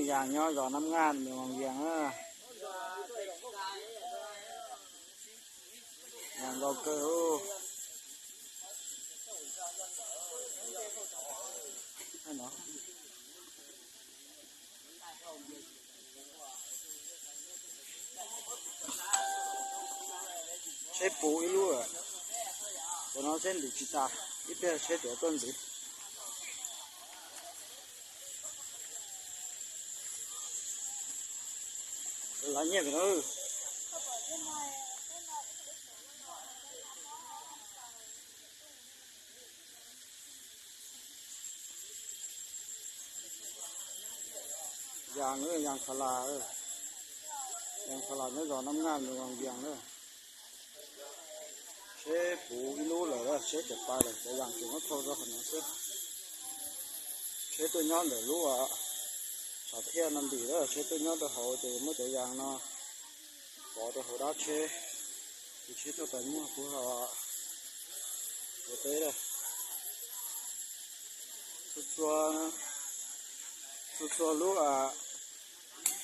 Yas nyob zos Nab Ngaj, Moos Vias na. Yas nkauj kawg. Tsheb puv ib lub, cov no tsheb ntws tsis tas, ib pliag tsheb tuaj ntxiv. Lav nyiaj pem no. Yas, Yas Kha Las, Yas Kha Las nyob zos Nab Ngaj, Moos Vias na. Tsheb puv ib lub lawm, tsheb cov pais lawm, cov yas tseem muab thau rau qhov no xwb. Tsheb tuaj nyob ntawm lub Tshav Thiaj no ntim lawm, tsheb tuaj nyob rau hauv ces muab cov yas no pov rau hauv dab tsheb, ces tsheb tuaj tas nyuag puag hauv teb lawm. Txhua txhua lub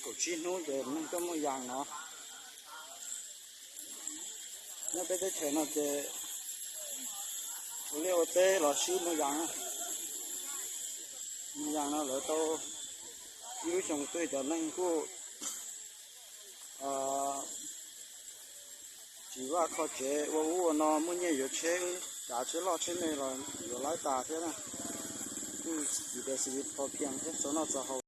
kaum tsib hnub ces neeg tuaj muag yas no. Nyob peb teb chaws no ces ua liaj ua teb los sib muag yas. Muag yas no lawv tau ib lub xyoo twg cov neeg kuj tsis vaj kho tsev, ua ub ua no, muaj nyiaj yuav tsheb, cav tsheb loj tsheb me los yuav laib tas thiab na. Kuj diversify pov phias thiab, txhua noj txhua haus.